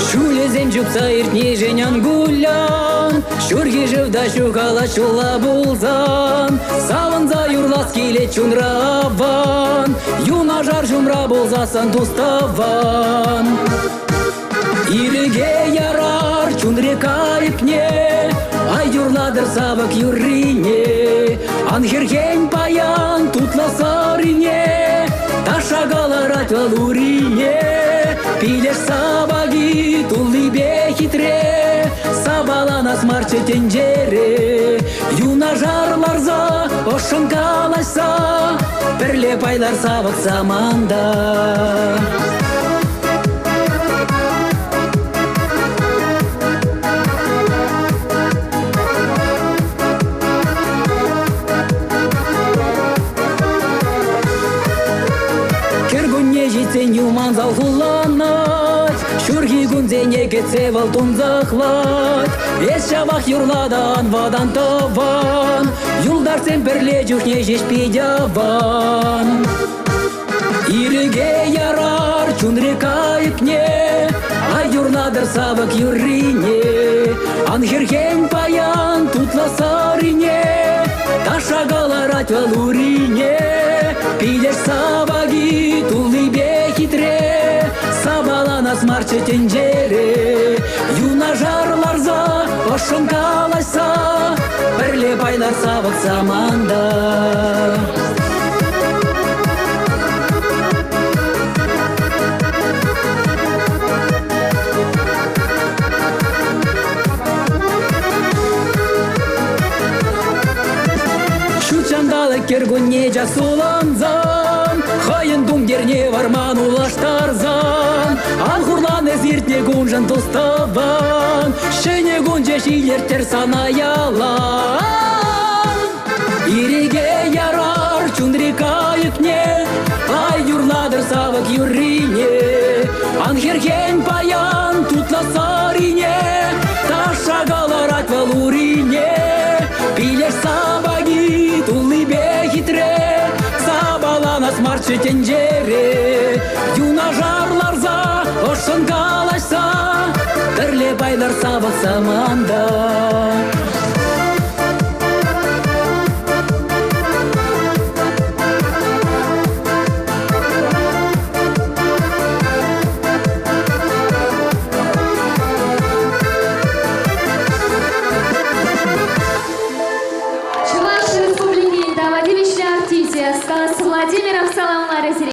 Ҫулӗсем чупса иртнишӗн ан кулян, Ҫурхи шыв та ҫухалать ҫулла пулсан. Савӑнса юрлас килет чунра аван, Юнашар ҫумра пулсассӑн тус-тӑван. Ирӗке ярар чунри кайӑкне, Ай юрлатӑр савӑк юррине. Ан хӗрхен паян тутлӑ сӑрине, Ташша кӑларать вӑл урине. Пилеш сапаки туллипе хитре, Сапаланас марччӗ тӗнчере. Юнашар ларса, ӑшшӑн калаҫса, Пӗрле пайлар савӑк саманта. Кӗркунне ҫитсен юман салхулланать, Ҫурхи кунсене кӗтсе вӑл тунсӑхлать. Эс ҫавах юрлатан вӑтан тӑван, Юлташсем пӗрле чухне ҫеҫ пит аван. Ирӗке ярар чунри кайӑкне, Ай юрлатӑр савӑк юррине. Ан хӗрхен паян тутлӑ сӑрине, Ташша кӑларать вӑл урине. Пилеш сапаки туллипе хитре, Сапаланас марччӗ тӗнчере. Юнашар ларса, ӑшшӑн калаҫса, Пӗрле пайлар савӑк саманта. Ҫут ҫанталӑк кӗркунне час сулӑнсан, хӑйӗн тумтирне вӑрман улӑштарсан, ан хурлан эс иртнӗ куншӑн тус-тӑван, ҫӗнӗ кун ҫеҫ илӗрттӗр сана ялан. Ирӗке ярар чунри кайӑкне, ай юрлатӑр савӑк юррине. Ан хӗрхен паян тутлӑ сӑрине, ташша кӑларать вӑл урине. Пилеш сапаки туллипе хитре, сапаланас марччӗ тӗнчере. Юнашар ларса, ӑшшӑн калаҫса, пӗрле пайлар савӑк саманта. Чӑваш Республикин тава тивӗҫлӗ артисчӗ Стас Владимиров саламларӗ сире.